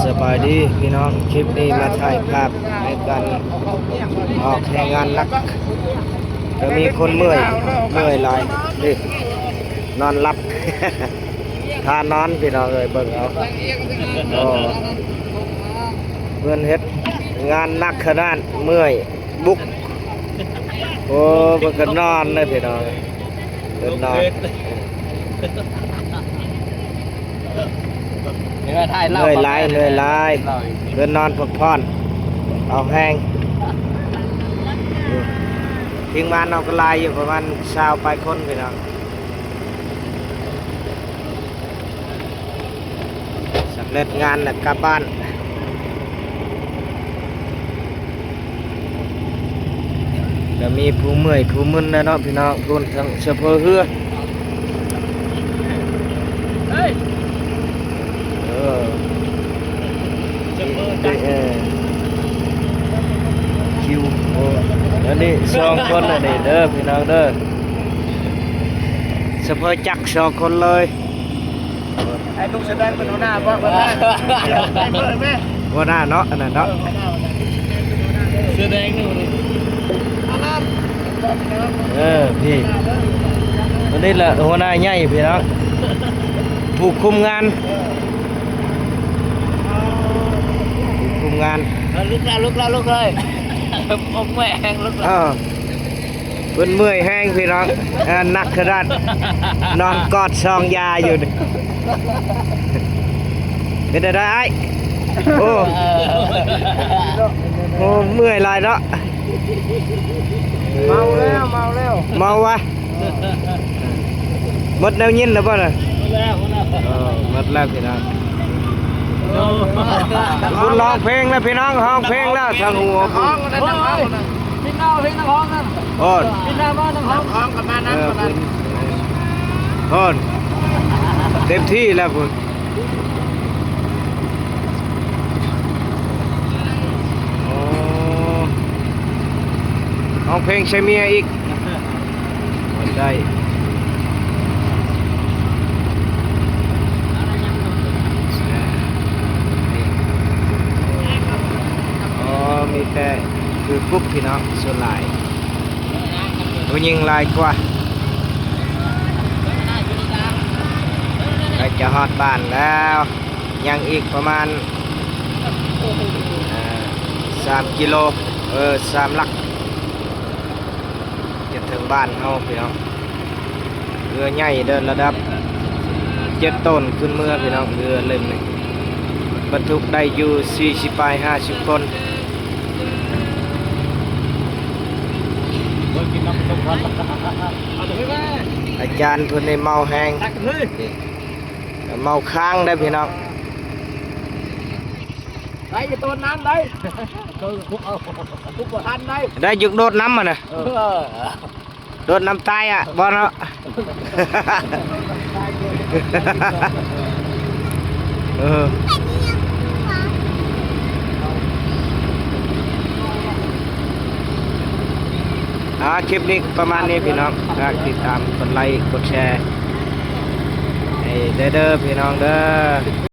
ສະບາຍດີພີ່ນ້ອງ, ຄລິບນີ້ມາຖ່າຍພາບໃນການອອກແຮງງານໜັກ. ກໍມີຄົນເມື່ອຍ, ເມື່ອຍຫຼາຍເດ້, ນອນຫຼັບ ທ່ານອນພີ່ນ້ອງເອີຍ, ເບິ່ງເອົາ. ໂອ້ ເພິ່ນເຮັດງານໜັກຂະໜາດ, ເມື່ອຍບຸກ. ໂອ້ ເພິ່ນກໍນອນເດ້ພີ່ນ້ອງ, ເພິ່ນນອນ. ເມື່ອຍຫຼາຍ, ເມື່ອຍຫຼາຍ, ເພິ່ນນອນພັກຜ່ອນເອົາແຮງ. ທີມງານເຮົາກໍຫຼາຍຢູ່, ປະມານຊາວປາຍຄົນພີ່ນ້ອງ. ສຳເລັດງານແລ້ວກັບບ້ານ. ກໍມີຜູ້ເມື່ອຍຜູ້ມຶນແຫຼະເນາະພີ່ນ້ອງ, ພຸ້ນທັງໂຊເຟີເຮືອ. ເອີ ເອີ ຄິວ. ໂອ້ ອັນນີ້ສອງຄົນອັນນີ້ເດີພີ່ນ້ອງເດີ, ໂຊເຟີຈັກສອງຄົນເລີຍ. ໃຫ້ລູກສະແດງເປັນຫົວໜ້າບໍ່? ຫົວໜ້າ ຫົວໜ້າເນາະ ອັນນັ້ນເນາະ. ເອີ ຫົວໜ້າ ຫົວໜ້າ ສະແດງຢູ່ນີ້. ເອີ ພີ່ ອັນນີ້ລະຫົວໜ້າໃຫຍ່ພີ່ນ້ອງ, ຜູ້ຄຸມງານ ຜູ້ຄຸມງານ. ເອີ ລຸກແລ້ວ ລຸກແລ້ວ ລຸກເລີຍ. ອົກແມ່ແຮງ ລຸກແລ້ວ. ເອີ ເພິ່ນເມື່ອຍແຮງພີ່ນ້ອງ, ເອີ ໜັກຂະໜາດ ນອນກອດຊອງຢາຢູ່ນີ້. ເປັນໄດ້ອ້າຍ? ໂອ້ ໂອ້ ເມື່ອຍຫຼາຍເນາະ. ເມົາແລ້ວ ເມົາແລ້ວ. ເມົາວະ? ໝົດແນວຍິນແລ້ວບໍ່ນະ? ໝົດແລ້ວ ໝົດແລ້ວ. ເອີ ໝົດແລ້ວພີ່ນ້ອງ. ພຸ້ນຮ້ອງເພງແລ້ວພີ່ນ້ອງ, ຮ້ອງເພງແລ້ວທາງຫົວພຸ້ນ. ພີ່ນ້ອງ ເພງນັກຮ້ອງນະ. ໂອ້ ພີ່ນ້ອງມານັກຮ້ອງ ຮ້ອງກັບມານຳ. ເອີ ໂອ້ ເຕັມທີ່ແລ້ວພຸ້ນ. ໂອ້ ຮ້ອງເພງໃສ່ເມຍອີກ. ໄດ້ ອໍ ມີແຕ່ຄືປຸບພີ່ນ້ອງ, ສ່ວນຫຼາຍຜູ້ຍິງຫຼາຍກວ່າ. ໃກ້ຈະຮອດບ້ານແລ້ວ, ຍັງອີກປະມານ ເອີ ສາມກິໂລ, ເອີ ສາມຫຼັກ ຈະເຖິງບ້ານເຮົາພີ່ນ້ອງ. ເຮືອໃຫຍ່ເດີ ລະດັບເຈັດໂຕນຂຶ້ນເມືອພີ່ນ້ອງ, ເຮືອເຫຼັ້ມນີ້ບັນທຸກໄດ້ຢູ່ສີ່ສິບປາຍ ຫ້າສິບຄົນ. ອາຈານເພິ່ນນີ້ເມົາແຮງ, ເມົາຄ້າງໄດ໋ພີ່ນ້ອງ. ໄດ້ຢູ່ໂຕນນັ້ນໄດ໋ ຄືຄຸບເອົາ ຄຸບບໍ່ທັນໄດ໋. ໄດ້ຢາກໂດດນຳຫັ້ນນະ. ເອີ ໂດດນຳຕາຍອະ ບໍ່ເນາະ. ເອີ ອ່າ ຄລິບນີ້ປະມານນີ້ພີ່ນ້ອງ, ຝາກຕິດຕາມ ກົດໄລ ກົດແຊໃຫ້ແດ່ເດີພີ່ນ້ອງເດີ.